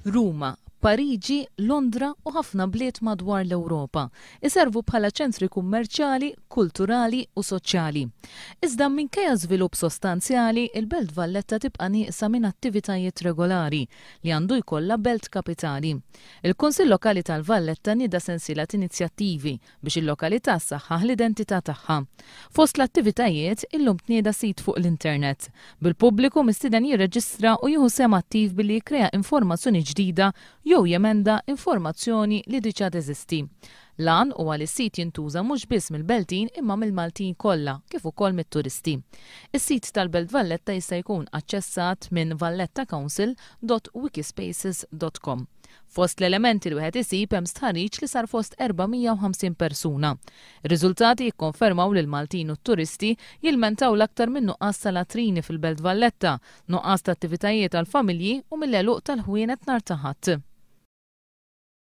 Ruma, Pariġi, Londra u ħafna bliet madwar l-Ewropa iservu bħala ċentri kummerċjali, kulturali u soċjali. Iżda minkejja żvilupp sostanzjali, il-Belt Valletta tibqa' nieqsa minn attivitajiet regolari li għandu jkollha belt kapitali. Il-Kunsill Lokali tal-Valletta nieda sensiela t'inizjattivi biex il-lokalità ssaħħaħ l-identità tagħha. Fost l-attivitajiet, illum tnieda sit fuq l-internet, bil-pubbliku mistieden jirreġistra u jieħu sehem attiv billi jikkrea informazzjoni ġdida jew jemenda informazzjoni li diġà teżisti. L-għan huwa li s-sit jintuża mhux biss mill-Beltin imma mill-Maltin kollha kif ukoll mit-turisti. Is-sit tal-Belt Valletta jista' jkun aċċessat minn vallettacouncil.wikispaces.com. Fost l-elementi li wieħed isib hemm stħarriġ li sar fost 450 persuna. Ir-riżultati jikkonfermaw li l-Maltin u t-turisti jilmentaw l-aktar minn nuqqas ta' latrini fil-Belt Valletta, nuqqas ta' attivitajiet għall-familji u mill-għeluq tal-ħwienet nhar ta' Ħadd.